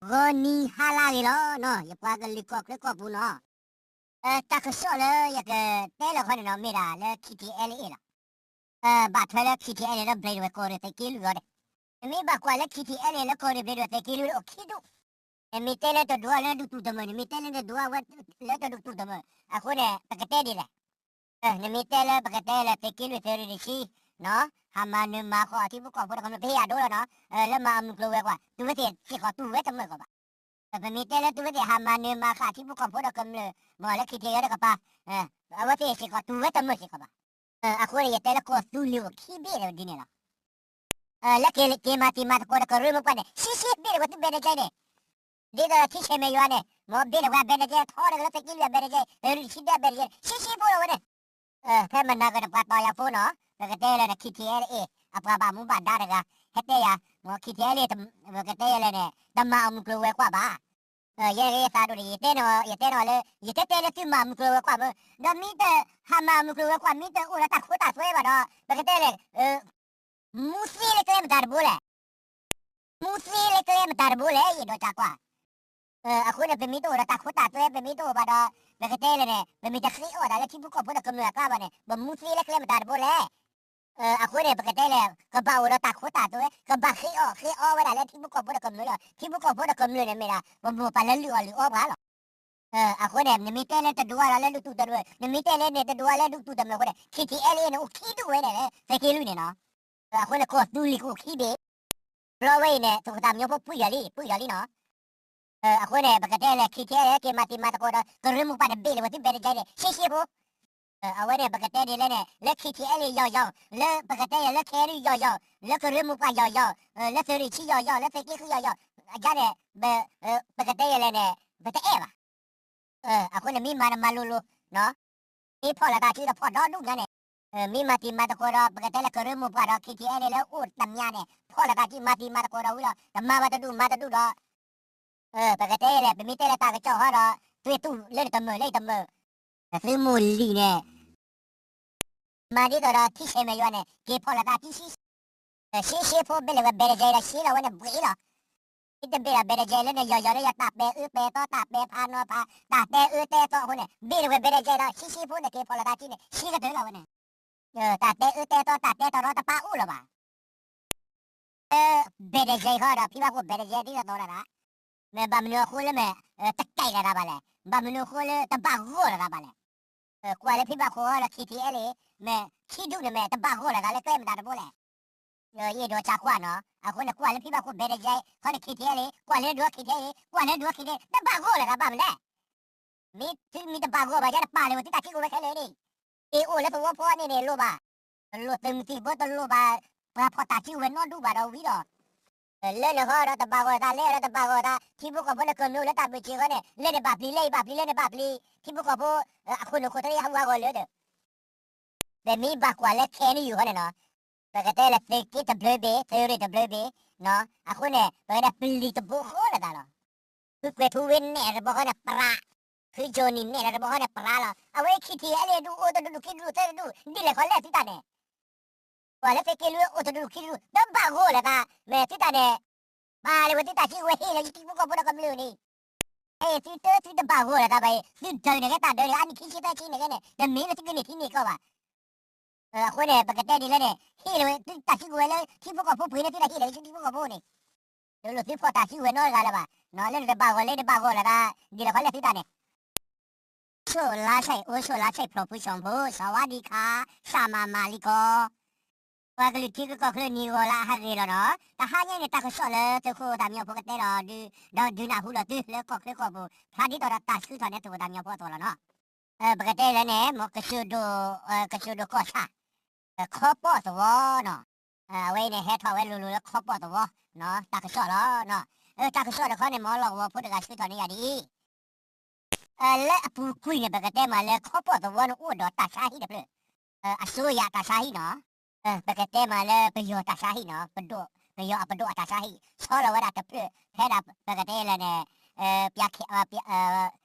ဂီၤနံၤဟါလၢအဂ့ၤလီၤနီၤ, ယပှၤကလုာ်ကီၢ်ချၢကီၢ်ပူၤနီၤ. တၢ်ကစီၣ်လၢယကတဲလၢခီန့ၣ်နီၤ မ့ၢ်ဒၣ်လၢ K T L A လီၤ. ဘၣ်ထွဲလၢ K T L A လၢ ဘျဲးဒဝဲၢ် ကီၢ်ရ့ၣ်သုးက့လွံၢ်အဂီၢ်န့ၣ်, နမ့ၢ်ဘၣ်ကွၢ်လၢ K T L A လၢကီၢ်ရ့ၣ် ဘျဲးဒဝဲၢ် သုးက့လွံၢ်န့ၣ် အိၣ်ခံဒူၣ်. နမ့ၢ်တဲလၢတဒွးလၢဒူၣ်တူၢ်တမုာ်, နမ့ၢ်တဲလၢတဒွးဝဲလၢတဒူၣ်တူၢ်တမုာ်, အဃိန့ၣ် ပကတဲဒ်လဲၣ်. နမ့ၢ်တဲလၢပကတဲလၢသုးက့လွံၢ် သုးရ့ၣ်တဆံနီၤ, ဟးမၤနၢၤမၤဃီၤထံဖိကီၢ်ဖိဒီးကမျၢၢ် ပဟ့ၣ်ယၤဒိလီၤနီၤ, လၢမၤအမုၢ်ကျိၤဝဲၤကွာ် တုၤဝဲသ့ၣ်စ့ၢ်ကီးတူၢ်ဝဲတမုာ်ကီးဘၣ်. ပမ့ၢ်တဲလၢတုၤဝဲသ့ၣ်ဟးမၤနၢၤမၤဃီၤထံဖိကီၢ်ဖိဒီးကမျၢၢ် မ့ၢ်လၢ K T L A တကပၤ, အဝဲသ့ၣ်စ့ၢ်ကီးတူၢ်ဝဲတမုာ်စ့ၢ်ကီးဘၣ်. အဃိန့ၣ် ယတဲလၢကီၢ်သူလ့ၤအိၣ်ခံဘ့ၣ်ဒ်န့ၣ်လီၤ. လၢက့ၤမၤတံၤမၤသကိးဒီးကရၢမိၢ်ပှၢ်န့ၣ် ရှဲရှဲဘ့ၣ်ဒဝဲသု ဘဲဒကဲန့ၣ်, ဒ်သိးထံဆဲးမဲာ်ယွၤန့ၣ် မ့ၢ်ဘ့ၣ်ဒဝဲ ဘဲဒကဲ ထီဒၣ်လၢသုးက့လွံၢ် ဘဲဒကဲ, သုးရ့ၣ်တဆံတၢ ဘဲဒကဲ ရှဲရှဲဖိလီၤဝဲန့ၣ်. ဖဲမနၤကဒီးပှၤတီၤယၤဖိနီၤ, ပကတဲလၢ K T L A အပှၤဘၣ်မူဘၣ်ဒါတဂၤ ဟဲတဲယၤ, မ့ၢ် K T L A ပကတဲယၤလဲၣ်န့ၣ် တမၤအမုၢ်ကျိၤဝဲၤကွာ်ဘၣ်. ယဲယသးဒိၣ်န့ၣ် ယတဲနီၤ ယတဲနီၤလၢ ယတဲတဲလၢသုမၤအမုၢ်ကျိၤဝဲၤကွာ်မ့ၢ်, ဒီးမ့ၢ်တဟးမၤအမုၢ်ကျိၤဝဲၤကွာ် မ့ၢ်တအိၣ်ဒီးတၢ်ခိတၢ်သွဲဘၣ်ဒီး ပကတဲလဲၣ် မူသ့လၢကျဲမတၤတဘိလဲၣ်. မူသ့လၢကျဲမတၤတဘိလဲၣ် ယဒိးတၢ်ကွၢ်. အဃိန့ၣ် ပမ့ၢ်တအိၣ်ဒီးတၢ်ခိတၢ်သွဲ ပမ့ၢ်တအိၣ်ဘၣ်ဒီး ပကတဲလဲၣ်န့ၣ် ပမ့ၢ်တဃ့အီၣ်တၢ်လၢထံဖိကီၢ်ဖိဒီးကမျၢၢ်အကျါဘၣ်န့ၣ် ပမူသ့လၢကျဲမတၤတဘိလဲၣ်. အဃိန့ၣ် ပကတဲလဲၣ် ကဘၣ်အိၣ်ဒီးတၢ်ခိတၢ်သွဲ ကဘၣ်ဃ့အီၣ်ဃ့အီဝဲဒၣ်လၢထံဖိကီၢ်ဖိဒီးကမျၢၢ်လီၤ. ထံဖိကီၢ်ဖိဒီးကမျၢၢ်န့ၣ်မ့ၢ်ဒၣ် ပမိၢ်ပၢ်လၢလုၢ်အီၣ်လုၢ်အီပှၤလီၤ. အဃိန့ၣ် နမ့ၢ်တဲလၢတဒွးလီၤလၢဒူၣ်တူၢ်တမုာ်, နမ့ၢ်တဲလၢန့ၣ်တဒွးလၢဒူၣ်တူၢ်တမုာ်အဃိန့ၣ် K T L A န့ၣ် အိၣ်ခံဒူၣ်ဝဲန့ၣ်လၢ သုးက့လွံၢ်န့ၣ်နီၤ. အဃိန့ၣ် ကီၢ်သူလ့ၤကအိၣ်ခံဘ့ၣ်, ဘျီဝဲအံၤန့ၣ် သုးခိၣ်သးမံညီဖိပှံၢ်ယီၤလံ ပှံၢ်ယီၤလံနီၤ. အဃိန့ၣ် ပကတဲလဲၣ် K T L A က့ၤမၤတံၤမၤသကိးဒီး ကရၢမိၢ်ပှၢ်န့ၣ် ဘ့ၣ်လၢဝဲသု ဘဲဒကဲန့ၣ် ရှဲရှဲဖိ အဝဲန့ၣ် ပကတဲဒ်လဲၣ်န့ၣ် လၢ K T L A ယီၤယီၤ, လၢပကတဲယၤလၢ ခဲအံၤ ယီၤယီၤ, လၢကရၢမိၢ်ပှၢ်ယီၤယီၤ, လၢသုးရ့ၣ်ဆံယီၤယီၤ, လၢသုးက့ဃုယီၤယီၤ, အယါန့ၣ် ပကတဲယၤလဲၣ်န့ၣ် ပတအဲၣ်ဘၣ်. အဃိန့ၣ် မ့ၢ်မၤတမၤလိၤလိၤ, မ့ၢ်ဖီၣ်လိာ်သးစုဒီးဖီၣ်ဒီဒူၣ်ညါန့ၣ်, မ့ၢ်မၤတံၤမၤသကိးဒီး ပကတဲလၢကရၢမိၢ်ပှၢ်ဒီး K T L A လၢအိၣ်တမံၤန့ၣ် ဖီၣ်လိာ်သးစု မၤတံၤမၤသကိးဒီးဝံၤဒီး တမၤဝဲတဒူၣ်မၤတဒူၣ်ဒီး ပကတဲလဲၣ် ပမ့ၢ်တဲလၢတၢ်ကစီၣ်ဟီဒီး သုတူၢ်လၢနတမုာ်လၢယတမုာ်, သုမိၢ်လံၤန့ၣ် မၤဒ်သိးဒီးထံဆဲးမဲာ်ယွၤန့ၣ် က့ၤဖီၣ်လိာ်သးစု ရှဲရှဲဖိဘ့ၣ်လၢဝဲ ဘဲဒကဲဒီး ရှဲလီၤဝဲန့ၣ်ဘှံးလီၤ. မ့ၢ်တဘ့ၣ်ဒီးဘဲဒကဲလၢန့ၣ် ယီၤယီၤလၢယၤ တၢ်ပဲာ်အၢပဲာ်သီ တၢ်ပဲာ်ဖးနီၤဖး တၢ်တဲအၢတဲသီအဃိန့ၣ် ဘ့ၣ်လၢဝဲ ဘဲဒကဲဒီး ရှဲရှဲဖိန့ၣ် က့ၤဖီၣ်လိာ်သးစုန့ၣ် ရှဲကတၢၢ်လီၤဝဲန့ၣ် တၢ်တဲအၢတဲသီ တၢ်တဲတရီတပါအိၣ်လၢၤဘၣ်. လၢ ဘဲဒကဲဃီဒီး ဖံဘၣ်ခိၣ် ဘဲဒကဲ ဒ်သိးသီဒၣ်ဒၣ်, မ့ၢ်ဘၣ်မနုၤအဃိလၢမ့ၢ် တကဲးလၢၤတၢ်ဘၣ်လဲၣ်, ဘၣ်မနုၤအဃိလၢတဘၣ်ဂီၢ်လၢၤတၢ်ဘၣ်လဲၣ်. ကွၢ်လၢဖံဘၣ်ခိၣ်ဃီဒီး K T L A မ့ၢ်ခံဒူၣ်န့ၣ် မ့ၢ်တဘၣ်ဂီၢ်လၢၤတၢ်လၢကျဲမတၤတဘိလဲၣ်. ယအဲၣ်ဒိးစံးကွၢ်နီၤ, အဃိန့ၣ် ကွၢ်လၢဖံဘၣ်ခိၣ် ဘဲဒကဲ ခီန့ၣ် K T L A ကွၢ်လၢဒိ K T L A ကွၢ်လၢဒိ K T L A တဘၣ်ဂီၢ်လၢၤတၢ်ဘၣ်မနုၤလဲၣ်. မ့ၢ်သုမ့ၢ်တဘၣ်ဂီၢ်ဘၣ် ယဲတပာ်လၢၤဝဲသုတၢ်စုကဝဲၤခဲလၢာ်န့ၣ်, အ့ၣ်အိၣ်လၢသဝီဖိန့ၣ်န့ၣ်လိၣ်ဘၣ်, တလိၣ်သုးမုၢ်သံၣ်ဘိ တလိၣ်ဘၣ် ပှၤဖီၣ်တၢ်စုကဝဲၤနီတဒူၣ်ဘၣ်ဒီးဝံၤဒီး လၢန့ၣ်ဃီဒီးတဘၣ်ဂီၢ်တၢ် လဲၤဒီးတဘၣ်ဂီၢ်တၢ် ထံဖိကီၢ်ဖိန့ၣ်ကမျၢၢ်လၢတၢ်ဘၢၣ်စၢၤဃီန့ၣ် လဲၤန့ၣ်ဘၣ်ပျံၤ လဲၤဘၣ်ပျံၤ လဲၤန့ၣ်ဘၣ်ပျံၤ ထံဖိကီၢ်ဖိ အခိၣ်နူာ်ခိၣ်သရ့ဟးဝးဂီၢ်လၢဒီး ပမ့ၢ်ဘၣ်ကွၢ်လၢ K N U ဃီန့ၣ်နီၤ, ပကတဲလၢသုးက့တဘျၢဘ့ၣ် သုးရ့ၣ်တဘျၢဘ့ၣ်, အဃိန့ၣ် ပကတဲပလံၤတဘိဃီလၢၤသးလီၤ. ဖုကွဲၤထူဝ့နဲၣ်တဘိဃီန့ၣ်ပရၢ, ဖုကၠိနံၤနဲၣ်တဘိဃီန့ၣ်ပရၢလီၤ. အဝဲ K T L A ဒူၣ်အိၣ်တဒူၣ်ခံဒူၣ်သၢဒူၣ် ဒ်လဲၣ်ခီလဲၣ်သုတၢ်န့ၣ် ပှၤလၢသုးက့လွံၢ်အိၣ်တဒူၣ်ခံဒူၣ် တဘၣ်ဂီၢ်လၢၤတၢ် မ့ၢ်သုတၢ်န့ၣ် ပာ်လၢၤဝဲသုတၢ်စုကဝဲၤဟ့ၣ်လၢယထံဖိကီၢ်ဖိဒီးကမျၢၢ်န့ၣ်, သုတသုတဘၣ်ဂီၢ်လၢၤတၢ်ဘၣ်အံၤ သုဒၢးန့ၣ်ကဲတၢ်ဒၢးန့ၣ် အနံၣ်ခံဆံသၢဆံန့ၣ်ကဲန့ၣ် တမ့ၢ်လၢသုကန့ၢ်ထံန့ၢ်ကီၢ်ဘၣ်. အဃိန့ၣ် ပကတဲဒ်လဲၣ်န့ၣ် ဟ့ၣ်လၢၤဝဲသုတၢ်စုကဝဲၤလၢထံဖိကီၢ်ဖိပှ့ၤန့ၢ်သုတၢ်ဟ့ၣ်လၢၤဝဲထံဖိကီၢ်ဖိန့ၣ်, တလိၣ်သုဖီၣ်တၢ်စုကဝဲၤနီတဂၤလၢၤဘၣ်, လၢနတဘၣ်ဂီၢ်လၢနဘၣ်ဂီၢ်လၢၤတၢ် ဒ်လဲၣ်ခီလဲၣ်သုတၢ်န့ၣ် ဆိၣ်လါဆဲးအိၣ်ဆိၣ်လါဆဲးဖျိးဖုဆှီဖိ စဝါဒံခါ စၢ်မၤမၤလံကီး, ပှၤကလုာ်ထံဂုၤကီၢ်ချၢနံၤဂီၤလၢအဟးဂ့ၤလီၤနီၤ, တဟါညါန့ၣ် တၢ်ကစီၣ်လၢသုးခိၣ်သးမံညီဖိကတဲဒီး ဒီးဒုးနၢ်ဟူဒီးသုလၢကီၢ်ချၢကီၢ်ပူၤ ဖျါဒ်သိးဒီးတၢ်ဆှၢထီၣ်န့ၢ်သုးခိၣ်သးမံညီဖိအသိးလီၤနီၤ. ပကတဲလၢန့ၣ် မ်ကစၢၢ်ဒိၣ် ကစၢၢ်ဒိၣ်ကီၢ်ဆၣ် ခီပီၣ်သဝီနီၤ, အဝဲအံၤန့ၣ် ဟဲထီၣ်ဝဲလိၤလိၤလၢခီပီၣ်သဝီ, တၢ်ကစီၣ်လီၤ. တၢ်ကစီၣ်တခီန့ၣ် မ်လီၢ်ကဝီၤဖိတဂၤဆှၢထီၣ်န့ၢ်ယၤဒ်အံၤ, လၢအပူၤကွံာ်န့ၣ် ပကတဲမးလၢခီပီၣ်သဝီန့ၣ်အိၣ်ဒီးတၢ်ဆါဟံၣ်တဖျၢၣ်, အစိယၤတၢ်ဆါဟံၣ်နီၤ, ပကတဲမးလၢပယီၤတၢ်ဆါဟံၣ်နီၤ, ပဒိၣ်, ပယီၤအပဒိၣ်အတၢ်ဆါဟံၣ် ဆီလီၤဝဲဒၣ်တဖျၢၣ် ဖဲဒၣ်ပကတဲလၢန့ၣ် ပျးခဲ ပျး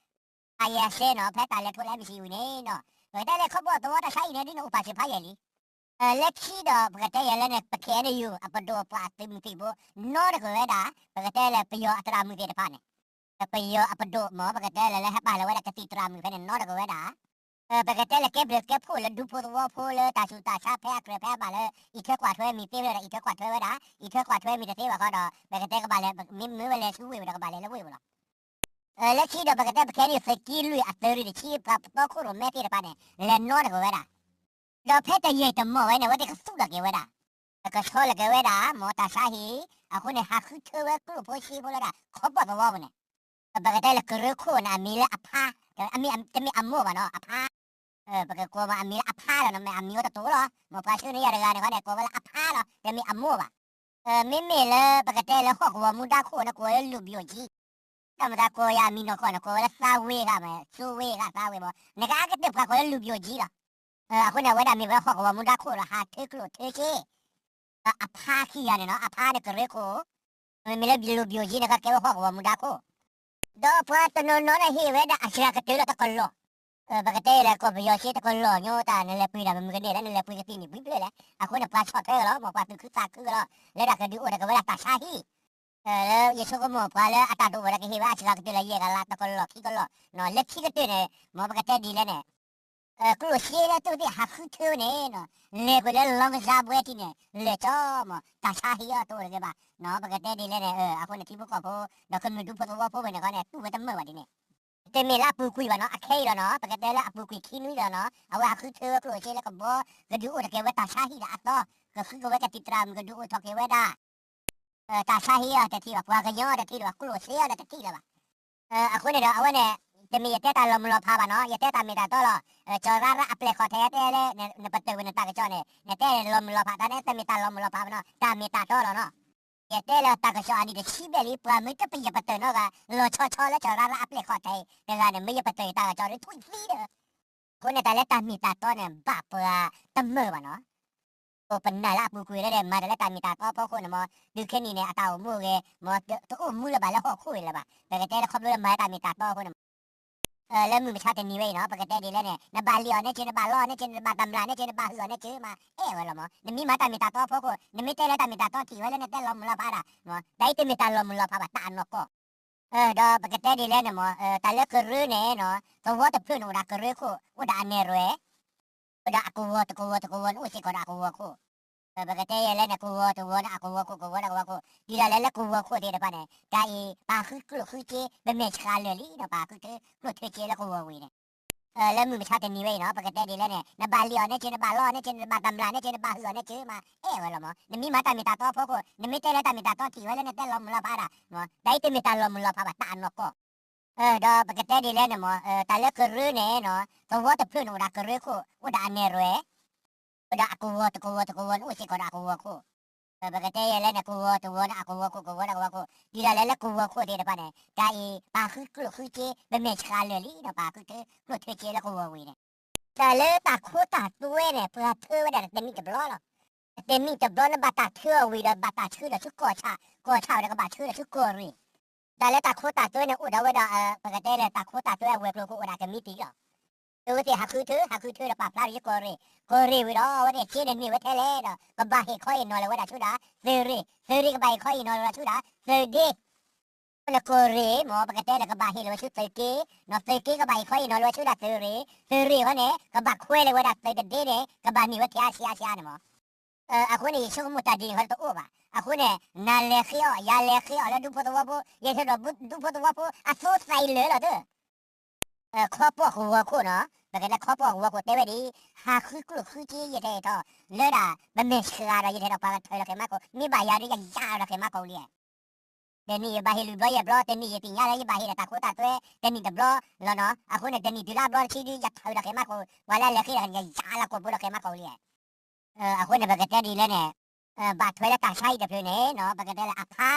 အယဲၢ်စဲနီၤ ဖဲတၢ်လဲၤထီၣ်လဲၤမ့ၢ်စံးဝံၤန့ၣ်နီၤ, ပကတဲလၢခီပီၣ်သဝီတၢ်ဆါဟံၣ်န့ၣ် ဒ်န့ၣ်အိၣ်ပာ်စၢၤဖးယံာ်လံ, လၢခံဒီးပကတဲယဲလၢန့ၣ် ပ ခ့ၣ်အဲၣ်ယူၣ် အပဒိၣ်ပှၤအသုးမုၢ်သံၣ်ဘိ နီတကဝဲဒၣ် ပကတဲလၢပယီၤအသရၣ်မုၣ်သ့ၣ်တဖၣ်န့ၣ် ပယီၤအပဒိၣ်မ့ၢ် ပကတဲလၢလၢဟဲပာ်လီၤဝဲဒၣ်ကသံၣ်သရၣ်မုၣ်ဖဲန့ၣ် နီတကဝဲဒၣ် ပကတဲလၢကဲဘျုးကဲဖှိၣ်လၢဒူဖိသဝီဖိလၢတၢ်ဆူးတၢ်ဆါဖဲအကြၢးဖဲအဘၣ်လၢ အံးထွဲကွၢ်ထွဲမံၤသ့ဝဲဒီး အံးထွဲကွၢ်ထွဲဝဲဒၣ် အံးထွဲကွၢ်ထွဲမံၤတသ့ဘၣ်ဃီဒီး ပကတဲကဘၣ်လဲၤ မ့မ့ၢ်ဝဲလဲၤဆူဝ့ၢ်ဝဲဒီးကဘၣ်လဲၤလၢဝ့ၢ်ဝဲလီၤ. လၢခံဒီးပကတဲပခဲအံၤန့ၣ် သုးက့လွံၢ်အသုးရ့ၣ်တဆံ ပှၤပတီၢ်ခိၣ်ရိၣ်မဲသ့ၣ်တဖၣ်န့ၣ် လဲၤနီတကဝဲဒၣ် ဒီးဖဲတယံာ်တမီၢ်ဝဲန့ၣ် အဝဲသ့ၣ်ကသူၣ်ထီၣ်က့ၤဝဲဒၣ် ကဆီလီၤက့ၤဝဲဒၣ် မ့ၢ်တၢ်ဆါဟံၣ် အဃိန့ၣ် ဟးဃုထၢဝဲကျိၣ်ဖိစ့ဖိလၢဒၣ် ခီပီၣ်သဝီပူၤန့ၣ် ပကတဲလၢကရၢခိၣ်န့ၣ် အမံၤလၢအဖါ တမ့ၢ်အမိၢ်ဘၣ်နီၤ အဖါ ပကကိးမ့ၢ်အမံၤလၢအဖါလီၤနီၤ မ့ၢ်အမံၤအိၣ်တတိၤလီၤ မ့ၢ်ပှၤဆှၢန့ၢ်ယၤတဂၤန့ၣ်ခီန့ၣ် ကိးဝဲလၢအဖါလီၤ တမ့ၢ်အမိၢ်ဘၣ်. မ့မ့ၢ်လၢပကတဲလၢဟီၣ်ကဝီၤမူဒါခိၣ်န့ၣ် ကိးဝဲလၢလူၣ်ဘျိၣ်ကၠံ တၢ်မတၤကိးယၤအမံၤနီၢ်ကီၢ်န့ၣ် ကိးဝဲလၢသးဝ့ၤဂၤမ့ၢ် သိဝ့ၤဂၤသးဝ့ၤမ့ၢ် နကအါကတၢၢ်ပှၤကိးလၢလူၣ်ဘျိၣ်ကၠံလီၤ. အဃိန့ၣ် အဝဲဒၣ်မ့ၢ်ဝဲဟီၣ်ကဝီၤမူဒါခိၣ်လီၤ ဟးထၢကျိၣ်ထၢစ့ အဖါခံဂၤန့ၣ်နီၤ အဖါန့ၣ်ကရၢခိၣ် မ့မ့ၢ်လၢလူၣ်ဘျိၣ်ကၠံန့ၣ် ကဲဝဲဟီၣ်ကဝီၤမူဒါခိၣ် ဒီးပှၤတနီၤနီၤန့ၣ်ဟ့ၣ်ဝဲဒၣ်အစှၤကတၢၢ်လၢတကလီၢ် ပကတဲလၢကီၢ်ပယီၤစ့တကလီၢ်ညိ တၢ်နလဲၤပှ့ၤတၢ်မနုၤကန့ၢ်လၢနလဲၤပှ့ၤကသံၣ်န့ၣ် ဘှံးဖျၢၣ်လဲၣ် အဃိန့ၣ် ပှၤဆီၣ်ထွဲကလီၤ မ့ၢ်ပှၤသူၣ်ခုသးခုကလီၤ လၢတၢ်ကဒုးအိၣ်ထီၣ်က့ၤဝဲဒၣ်တၢ်ဆါဟံၣ် လၢယဆိကမိၣ်ပှၤလၢအတၢ်ဒိၣ်ဝဲဒီးကဟ့ၣ်ဝဲအစှၤကတၢၢ်လၢယဲၢ်ကလးတကလီၢ်ခံကလီၢ် လၢခံကတၢၢ်န့ၣ် မ့ၢ်ပကတဲဒ်လဲၣ်န့ၣ် ကျိၣ်စ့လၢသုးသ့ၣ်ဟးဃုထၢန့ၣ် လဲၤကွံာ်လၢလီကစၢဘှဲထံန့ၣ် လဲၤကၠီမ့ၢ် တၢ်ဆါဟံၣ်အီၤတအိၣ်တဂ့ၤဘၣ် ပကတဲဒ်လဲၣ်န့ၣ် အဃိန့ၣ်ထံဖိကီၢ်ဖိ ဒီးကမျၢၢ်ဒူဖိသဝီဖိဝဲန့ၣ်ခီန့ၣ် တူၢ်ဝဲတမုာ်ဘၣ်ဒ်န့ၣ် တမ့ၢ်လၢအပူၤကွံာ်ဘၣ်နီၤ အခဲအံၤလီၤနီၤ ပကတဲလၢအပူၤကွံာ်ခံနွံလီၤနီၤ အဝဲဟးဃုထၢဝဲကျိၣ်စ့လၢကဘီ ကဒုးအိၣ်ထီၣ်က့ၤဝဲတၢ်ဆါဟံၣ်ဒီးအသီ ကဃုက့ၤဝဲကသံၣ်သရၣ်မုၣ်ကဒုးအိၣ်ထီၣ်က့ၤဝဲဒၣ် တၢ်ဆါဟံၣ်အီၤတထံၣ်လၢၤဘၣ် ပှၤကညီတထံၣ်လၢၤဘၣ် ကျိၣ်စ့အီၤဒီးတထံၣ်လၢၤဘၣ် အဃိန့ၣ်ဒီးအဝဲန့ၣ် တမ့ၢ်ယတဲတၢ်လီၤမုၢ်လီၤဖးဘၣ်နီၤ ယတဲတၢ်မ့ၢ်တၢ်တီလီၤ ကၠီၤရၣ်ရၣ်အပျဲၢ်ခီၣ်ထံးတဲလၢ နပတုာ်ဝဲနတၢ်ကစီၣ်န့ၣ် နတဲလီၤမုၢ်လီၤဖးတၢ်န့ၣ် တမ့ၢ်တၢ်လီၤမုၢ်လီၤဖးဘၣ်နီၤ တၢ်မ့ၢ်တၢ်တီလီၤနီၤ ယတဲလၢတၢ်ကစီၣ်အနံၣ်တဆံဘျဲၣ်လံ ပှၤမ့ၢ်တပယီၤပတၢၢ်နီတဂၤ လီၤဆီဆီလၢကၠီၤရၣ်ရၣ်အပျဲၢ်ခီၣ်ထံးတဂၤန့ၣ် မ့ၢ်ယပတၢၢ်တၢ်ကစီၣ်ရ့ထွံၣ်သံဒီး အဃိန့ၣ် တၢ်လၢတၢ်မ့ၢ်တၢ်တီန့ၣ် ဘၣ်ပှၤတမုာ်ဘၣ်နီၤ အိၣ်ပနၢ်လၢအပူၤကွံာ်လၢဒီး မၤတၢ်လၢတၢ်မ့ၢ်တၢ်တီအဖီခိၣ်န့ၣ်မ့ၢ် ဒုးခဲနံၣ်န့ၣ် အတၢ်အိၣ်မူဂ့ၤ မ့ၢ်တအိၣ်မူလၢၤဘၣ်လၢဟီၣ်ခိၣ်အံၤလၢၤဘၣ် ပကတဲလၢခီဖျိလၢမၤလၢတၢ်မ့ၢ်တၢ်တီအဃိန့ၣ်မ့ၢ် လၢမုၢ်မဆါတနံၤဝဲအံၤနီၤ ပကတဲဒ်လဲၣ်န့ၣ် နဘၣ်လံၣ်အီၤန့ၢ်က့ နဘၣ်လီအီၤန့ၢ်က့ နဘၣ်တၢ်မျၢ်န့ၢ်က့ နဘၣ်ဟုၣ်အီၤန့ၢ်က့မး အဲၣ်ဝဲလီၤမ့ၢ် နမ့ၢ်မၤတၢ်မ့ၢ်တၢ်တီအဖီခိၣ် နမ့ၢ်တဲလၢတၢ်မ့ၢ်တၢ်တီထံၣ်ဝဲလၢနတဲလီၤမုၢ်လီၤဖးဒၣ် တၢ်အံၤတမ့ၢ်တၢ်လီၤမုၢ်လီၤဖးဘၣ် တၢ်အနီၢ်ကီၢ် ဒီးပကတဲဒ်လဲၣ်န့ၣ်မ့ၢ် တၢ်လၢကရၢန့ၣ်နီၤ သဝီတဖျၢၣ်န့ၣ်အိၣ်ဒီးကရၢခိၣ် အိၣ်ဒီးအနဲၣ်ရွဲၣ် အိၣ်ဒီးအကဝီၤတကဝီၤတကဝီၤန့ၣ် အိၣ်စ့ၢ်ကီးဒီးအကဝီၤခိၣ် ပကတဲယဲလဲၣ်န့ၣ် ကဝီၤတဝီန့ၣ် အကဝီၤခိၣ် ကဝီၤဒီးကဝီၤခိၣ် ဒ်လဲၣ်လၢကဝီၤခိၣ်သ့ၣ်တဖၣ်န့ၣ် တၢ်အံၤ ပာ်ဃုကျိၣ်ဃုစ့ ပမဲာ်ဆှးလၢာ်လံဒီး ပာ်ဃုထၢကျိၣ်ထၢစ့လၢကဝီၤဝံၤန့ၣ် လၢမုၢ်မဆါတနံၤဝဲအံၤနီၤ ပကတဲဒ်လဲၣ်န့ၣ် နဘၣ်လံၣ်အီၤန့ၢ်က့ နဘၣ်လီအီၤန့ၢ်က့ နဘၣ်တၢ်မျၢ်န့ၢ်က့ နဘၣ်ဟုၣ်အီၤန့ၢ်က့မး အဲၣ်ဝဲလီၤမ့ၢ် နမ့ၢ်မၤတၢ်မ့ၢ်တၢ်တီအဖီခိၣ် နမ့ၢ်တဲလၢတၢ်မ့ၢ်တၢ်တီထံၣ်ဝဲလၢနတဲလီၤမုၢ်လီၤဖးဒၣ် တၢ်အံၤတမ့ၢ်တၢ်လီၤမုၢ်လီၤဖးဘၣ် တၢ်အနီၢ်ကီၢ် ဒီးပကတဲဒ်လဲၣ်န့ၣ်မ့ၢ် တၢ်လၢကရၢန့ၣ်နီၤ သဝီတဖျၢၣ်န့ၣ်အိၣ်ဒီးကရၢခိၣ် အိၣ်ဒီးအနဲၣ်ရွဲၣ် အိၣ်ဒီးအကဝီၤတကဝီၤတကဝီၤန့ၣ် အိၣ်စ့ၢ်ကီးဒီးအကဝီၤခိၣ် ပကတဲယဲလဲၣ်န့ၣ် ကဝီၤတဝီန့ၣ် အကဝီၤခိၣ် ကဝီၤဒီးကဝီၤခိၣ် ဒ်လဲၣ်လၢကဝီၤခိၣ်သ့ၣ်တဖၣ်န့ၣ် တၢ်အံၤ ပာ်ဃုကျိၣ်ဃုစ့ ပမဲာ်ဆှးလၢာ်လံဒီး ပာ်ဃုထၢကျိၣ်ထၢစ့လၢကဝီၤဝံၤန့ၣ် တၢ်လၢတၢ်ခိတၢ်သွဲန့ၣ် ပှၤထၢဝဲဒၣ်တနံၣ်တဘျီလီၤ တနံၣ်တဘျီန့ၣ် ဘၣ်တၢ်ထၢအီၤဝံၤဒီး ဘၣ်တၢ်ဆှၢဒီးဆူကီၢ်ဆၣ် ကီၢ်ဆၣ်ဝံၤဒီး ကဘၣ်ဆှၢဒီးဆူကီၢ်ရ့ၣ် တၢ်လၢတၢ်ခိတၢ်သွဲန့ၣ် အိၣ်ဒီးဝဲဒၣ် ပကတဲလၢတၢ်ခိတၢ်သွဲအဝဲၤကျိၤကအိၣ်ဒၣ်ကမံးတံာ်လီၤ အဝဲသ့ၣ်ဟးဃုထၢ ဟးဃုထၢဒီးပာ်ဖျါထီၣ်ဆူကီၢ်ရ့ၣ် ကီၢ်ရ့ၣ်ဝံၤဒီး အဝဲသ့ၣ်စ့န့ၣ်န့ၢ်ဝဲထဲလဲၣ်ဒီး ကဘၣ်ဟ့ၣ်ခီဟ့ၣ်နီၤလၢၤဝဲဒၣ်ဆူဒၣ် သုးရ့ၣ် သုးရ့ၣ်ကဘၣ်ဟ့ၣ်ခီဟ့ၣ်နီၤလၢၤဝဲဒၣ်ဆူဒၣ် သုးဒ့ အဃိန့ၣ်ကီၢ်ရ့ၣ်မ့ၢ် ပကတဲလၢကဘၣ်ဟ့ၣ်လီၤဝဲဆူသုးက့ နီၢ်သုးက့ကဘၣ်ဟ့ၣ်ခီဟ့ၣ်နီၤလၢၤဝဲဆူဒၣ်သုးရ့ၣ် သုးရ့ၣ်အဃိန့ၣ် ကဘၣ်ခွဲးလၢၤဝဲဒၣ်သုးတဒ့န့ၣ် ကဘၣ်န့ၢ်ဝဲထဲအါဆံအါဆံအါန့ၣ်မ့ၢ် အဃိန့ၣ် ယဆိကမိၣ်တၢ်ဒ်န့ၣ်ဃီတအိၣ်ဘၣ် အဃိန့ၣ် နၤလဲၤဃ့အီၤ ယၤလဲၤဃ့အီၤလၢဒူဖိသဝီဖိ ယဲၢ်ထၢဒီးဒူဖိသဝီဖိ အသိသးအံၤလၢာ်လီၤသၢ ခီပီၢ်ကဝီၤခိၣ်နီၤ ပကတဲလၢခီပီၢ်ကဝီၤခိၣ်တဲဝဲဒ်အံၤ ဟးဃုကျိၣ်ဃုစ့ယဲၢ်ထၢအံၤထီၣ် လၢဒၣ် ပမဲာ်ဆှးဒီးယဲၢ်ထၢဒီးပှၤကထၢလီၤဃဲၤမးခိၣ် မ့ၢ်ဘၣ်ယၤဒီးယယၤလီၤဃဲၤမးခိၣ်လံ တနံၣ်ယဘၣ်ဟ့ၣ်လွံၢ်ဘျီယဲၢ်ဘျီ တနံၣ်ယသ့ၣ်ညါလၢယဘၣ်ဟ့ၣ်ဒီးတၢ်ခိတၢ်သွဲ တနံၣ်တဘျီလီၤနီၤ အဃိန့ၣ် တနံၣ်တုၤလၢအဘျီတဆံဒ်ယထၢလီၤဃဲၤမးခိၣ် ပှၤလၢအလဲၤဃ့ဒီးယၤလီၤကိာ်ဘိလီၤဃဲၤမးခိၣ်လံ အဃိန့ၣ် ပကတဲဒ်လဲၣ်န့ၣ် ဘၣ်ထွဲလၢတၢ်ဆါဟံၣ်တဖျၢၣ်န့ၣ်နီၤ ပကတဲလၢအဖါ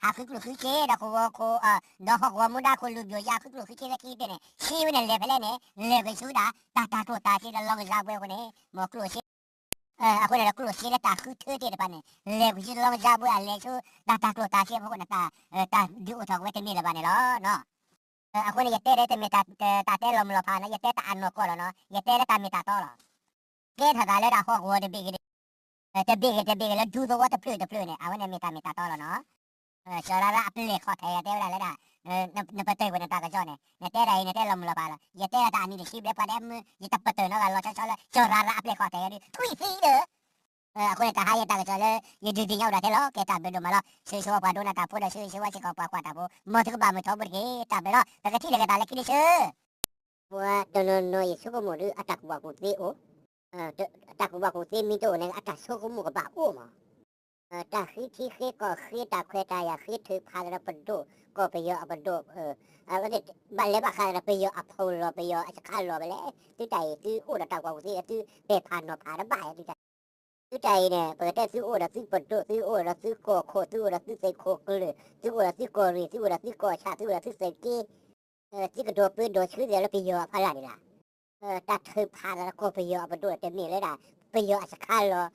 ဟးဃုကျိၣ်ဃုစ့ဒီးကဝီၤခိၣ် ဒီးဟီၣ်ကဝီၤမူဒါခိၣ် လူၤဘျိၣ်ယါဃုကျိၣ်ဃုစ့လၢခံကတၢၢ်န့ၣ် စ့ဝဲန့ၣ်လဲၤဖဲလဲၣ်န့ၣ် လဲၤကွံာ်ဆူဒၣ် တၢ်တၢ်ကျိၣ်တၢ်စ့ဒီးလီကစၢ်ဘှဲအဃိန့ၣ် မ့ၢ်ကျိၣ်စ့ အဃိန့ၣ်ဒီးကျိၣ်စ့လၢတၢ်ဃုထၢသ့ၣ်တဖၣ်န့ၣ် လဲၤကွံာ်ဆူလီကစၢ်ဘှဲအလဲၤဆူ တၢ်တၢ်ကျိၣ်တၢ်စ့အဖီခိၣ်န့ၣ် တၢ်ဒုးအိၣ်ထီၣ်က့ၤဝဲတန့ၢ်လၢၤဘၣ်န့ၣ်လီၤ. အဃိန့ၣ် ယတဲဒ်တမ့ၢ်တၢ်တဲလီၤမုၢ်လီၤဖးနီၤ ယတဲတၢ်အနီၢ်ကီၢ်လီၤနီၤ ယတဲလၢတၢ်မ့ၢ်တၢ်တီလီၤ. ကဲထီၣ်သးလၢတၢ်ဟီၣ်ကဝီၤတဘ့ၣ်ဂ့ၤ တဘ့ၣ်ဂ့ၤတဘ့ၣ်ဂ့ၤလၢဒူသဝီတဖျၢၣ်တဖျၢၣ်န့ၣ် အဝဲန့ၣ်မ့ၢ်တၢ်မ့ၢ်တၢ်တီလီၤနီၤ. စီၤရၤရါအပျဲၢ်ဃီၣ်ထံးတဲဝဲဒၣ်လၢဒၣ် နပတုာ်ကွံာ်နတၢ်ကစီၣ်န့ၣ် နတဲတၢ်အံၤ နတဲလီၤမုၢ်လီၤဖးလီၤ. ယတဲဒၣ်တၢ်အနံၣ်တဆံဘျဲၣ်ပှၤဒဲးမုၢ် ယတပတုာ်နီတဂၤလီၤဆီဆီလၢ စီၤရၤရါအပျဲၢ်ဃီၣ်ထံးဒီး ထွံၣ်သံဒီး အဃိန့ၣ် တၢ်ဟါယတၢ်ကစီၣ်လၢ ယဒုးသ့ၣ်ညါအိၣ်ဒီးထဲလီၤ. ကဲတၢ်ဘျုးဒိၣ်မးလီၤ. ဆၢဂ့ၤဆၢဝါပှၤဒိကနၣ်တၢ်ဖိဒီး ဆၢဂ့ၤဆၢဝါစ့ၢ်ကီးပှၤကွၢ်တၢ်ဖိ မ်သုကဘၣ်မုာ်ထီဘိတက့ၢ်. တၢ်ဘျုးလီၤ. ပကထံၣ်လိာ်က့ၤတၢ်လၢခံတဆၢ ပှၤတနီၤနီၤအံၤဆိကမိၣ်ဒီး အတၢ်ကူၣ်ဘၣ်ကူၣ်သ့အိၣ်, တၢ်ကူၣ်ဘၣ်ကူၣ်သ့မ့ၢ်တအိၣ်န့ၣ် အတၢ်ဆိကမိၣ်ကဘၣ်အိၣ်မး. တၢ်ဃ့ထံဃ့ကီၢ် ဃ့တၢ်ခွဲးတၢ်ယာ် ဃ့ထုးဖးသးဒီးပဒိၣ် ကီၢ်ပယီၤအပဒိၣ်, ဘၣ်လဲၤဘၣ်ဃးသးဒီးပယီၤအဖီလာ် ပယီၤအစခါလီၤဘၣ်လဲၣ်. သုတၢ်အံၤ သုအိၣ်ဒီးတၢ်ကူၣ်ဘၣ်ကူၣ်သ့ သုပဲာ်ဖးနီၤဖးတဘၣ်သုတၢ် သုတၢ်အံၤန့ၣ် ပကတဲသုအိၣ်ဒီးသုပဒိၣ် သုအိၣ်ဒီးသုကီၢ်ခိၣ် သုအိၣ်ဒီးသုသုးခိၣ်ကျၢၢ် သုအိၣ်ဒီးသုကီၢ်ရ့ၣ် သုအိၣ်ဒီးသုကီၢ်ဆၣ် သုအိၣ်ဒီးသုသုးက့ သုကဒိးပၢဒိးဆှၢသးလၢပယီၤအဖီလာ်န့ၣ်လီၤ. တၢ်ထုးဖးသးဒီးကီၢ်ပယီၤအပဒိၣ်တမ့ၢ်လၢဒၣ် ပယီၤအစခါလီၤ.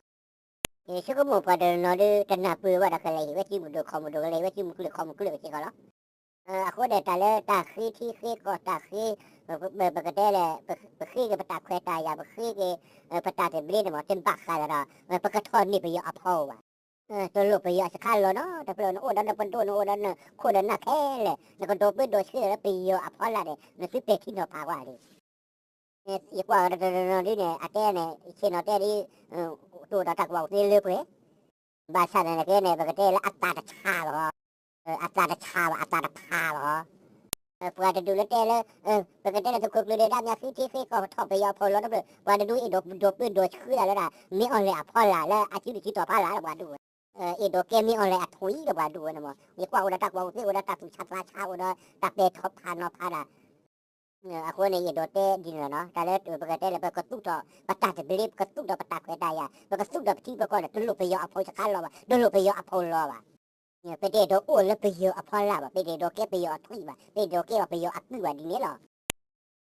ဆိကမိၣ်ပှၤတနီၤနီၤဒီး တနၢ်ပၢၢ်ဘၣ်ဒီး ကလဲၤဟ့ၣ်ဝဲစုမုၢ်ဒိၣ်ခီၣ်မုၢ်ဒိၣ် ကလဲၤဟ့ၣ်ဝဲစုမုၢ်ကျၢၢ်ခီၣ်မုၢ်ကျၢၢ်စ့ၢ်ကီးလီၤ. အဃိန့ၣ် တၢ်လၢတၢ်ဃ့ထံဃ့ကီၢ် တၢ်ဃ့ ပကတဲလဲၣ် ပဃ့က့ၤပတၢ်ခွဲးတၢ်ယာ် ပဃ့က့ၤ ပတၢ်သဘျ့န့ၣ်မ့ၢ် တဘၣ်ဃးသးဒီး ပကထီၣ်န့ၢ်ပယီၤအဖီဘၣ်. တလိၣ်ပယီၤအစခါလီၤနီတဖျၢၣ် နအိၣ်ဒီးနပဒိၣ် နအိၣ်ဒီးနခိၣ်ဒီးနၢ်ခဲလၢာ် နကဒိးပၢဒိးဆှၢသးလၢပယီၤအဖီလာ်န့ၣ် နသုပဲာ်ထံနီၤဖးကွၢ်လံ. ယကွၢ်ဝဲတနီၤနီၤဒ်န့ၣ် အတဲန့ၣ် ဆ့ၣ်နီၤတဲဒ် တအိၣ်ဒီးတၢ်ကူၣ်ဘၣ်ကူၣ်သ့လၢပှဲၤ ဘၣ်ဆၣ်သနာ်က့န့ၣ် ပကတဲလၢအသးတဆါဘၣ်ဟီ, အသးတဆါဘၣ် အသးတဖးဘၣ်ဟီ, ပှၤတဒူၣ်လၢတဲလၢ ပကတဲလၢသုးခိၣ်ကျၢၢ်ဒဲးဒၣ်မ့ၢ်ဃ့ထံဃ့ကီၢ် ပထီၣ်ပယီၤအဖီလာ်တဖျၢၣ် ပှၤတဒူၣ်အ့ၣ်ဒိးဒိးပၢဒိးဆှၢသးလၢဒၣ် မ့ၢ်အီၤလဲၣ်အဖီလာ်လၢအစုဒုးစုတီၤဖီလာ်လၢပှၤဒူၣ်ဝဲ, အ့ၣ်ဒိးကဲမ့ၢ်အီၤလဲၣ်အထွံၣ်ဒီးပှၤဒူၣ်ဝဲန့ၣ်မ့ၢ် ယကွၢ်အိၣ်ဒီးတၢ်ကူၣ်ဘၣ်ကူၣ်သ့ အိၣ်ဒီးတၢ်သူၣ်ဆါသးဆါ အိၣ်ဒီးတၢ်ပဲာ်ထီၣ်ဖးနီၤဖးဒၣ် အဃိန့ၣ် ယအဲၣ်ဒိးတဲဒ်န့ၣ်လီၤနီၤ တၢ်လၢပကတဲလၢ ပကသူၣ်ထီၣ်ပတၢ်သဘျ့ ပကသူၣ်ထီၣ်ပတၢ်ခွဲးတၢ်ယာ် ပကသူၣ်ထီၣ်ပထံပကီၢ်န့ၣ် တလိၣ်ပယီၤအဖီစခါလီၤဘၣ် တလိၣ်ပယီၤအဖီလာ်ဘၣ်, ပတအဲၣ်ဒိးအိၣ်လၢပယီၤအဖီလာ်ဘၣ် ပတအဲၣ်ဒိးကဲပယီၤအထွံၣ်ဘၣ် ပတအဲၣ်ဒိးကဲဘၣ်ပယီၤအကုၢ်ဘၣ်ဒ်န့ၣ်လီၤ.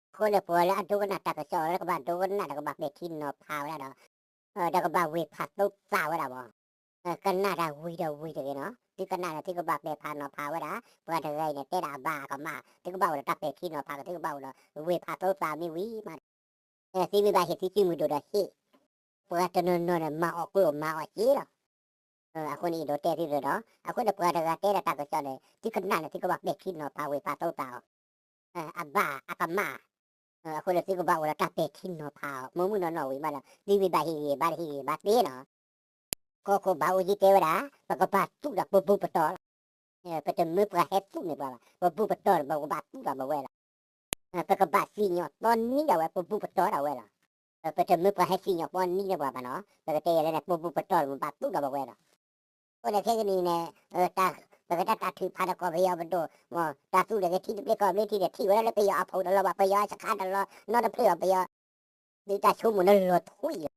အဃိန့ၣ် ပှၤလၢအဒိကနၣ်တၢ်ကစီၣ်လၢကဘၣ်ဒိကနၣ်ဒီးကဘၣ်ပဲာ်ထံနီၤဖးဝဲဒၣ်ဒီး ဒီးကဘၣ်ဝ့ၢ်ဖးသိသးဝဲဒၣ်ဘၣ် ကနၣ်တၢ်ဝံၤဒီးဝံၤတဂ့ၤနီၤ သုကနၣ်န့ၣ် သုကဘၣ်ပဲာ်ဖးနီၤဖးဝဲဒၣ် ပှၤတဂၤအံၤန့ၣ် တဲဒၣ်အဘၣ်အကမၣ် သုကဘၣ်အိၣ်ဒီးတၢ်ပဲာ်ထံနီၤဖး သုကဘၣ်အိၣ်ဒီးဝ့ၢ်ဖးသိသးမ့ၢ်ဝံၤမး သုမ့ၢ်ဘၣ်ဟ့ၣ်သုစုမုၢ်ဒိၣ်ဒီးဟ့ၣ်, ပှၤတနီၤနီၤန့ၣ် မၤအီၣ်ကျိၣ်မၤအီၣ်စ့လီၤ. အဃိန့ၣ် အဲၣ်ဒိးတဲသုဒီး အဃိန့ၣ် ပှၤတဂၤတဲဒၣ်တၢ်ကစီၣ်န့ၣ် သုကနၣ်န့ၣ် သုကဘၣ်ပဲာ်ထံနီၤဖးဝ့ၢ်ဖးသိသးအီၤ အဘၣ်အကမၣ်, အဃိန့ၣ် သုကဘၣ်အိၣ်ဒီးတၢ်ပဲာ်ထံနီၤဖးအီၤ မ့ၢ်မုၢ်နီၢ်နီၢ်ဝံၤမးဒီး သုမ့ၢ်ဘၣ်ဟ့ၣ်ဂံၢ်ဘါတဟ့ၣ်ဂံၢ်ဘါသ့နီၤ ကီၢ်ခိၣ်ဘၣ်အူကၠံတဲဝဲဒၣ် ပကဘၣ်သူၣ်ဒီးပဘူၣ်ပတီၢ်လီၤ. ပတမၢပှၤဟဲသူၣ်န့ၢ်ပှၤဘၣ် ပဘူၣ်ပတီၢ်ဒီးပကဘၣ်သူၣ်ဒီးပဝဲလီၤ. ပကဘၣ်စံၣ်ညီၣ်သီနံၤဒၣ်ဝဲ ပဘူၣ်ပတီၢ်ဒၣ်ဝဲလီၤ. ပတမၢပှၤဟဲစံၣ်ညီၣ်သီနံၤန့ၢ်ပှၤဘၣ်နီၤ ပကတဲယဲလဲၣ်န့ၣ် ပဘူၣ်ပတီၢ်ဒီးပဘၣ်သူၣ်ဒီးပဝဲလီၤ. အဃိန့ၣ်ခဲကနံၣ်န့ၣ် ပကတဲတၢ်ထုးဖးဒီးကီၢ်ပယီၤပဒိၣ် တၢ်သူၣ်လၢကထံတဘျ့ကီၢ်ဘျ့ထံဒီးထံၣ်ဝဲဒၣ်လၢပယီၤအဖီလာ်လီၤဘၣ် ပယီၤအစခါတလီၤနီတဖျၢၣ်အီၤ ပယီၤ သုတၢ်ဆိကမိၣ်န့ၣ်လီၤထွံၣ်လီၤ.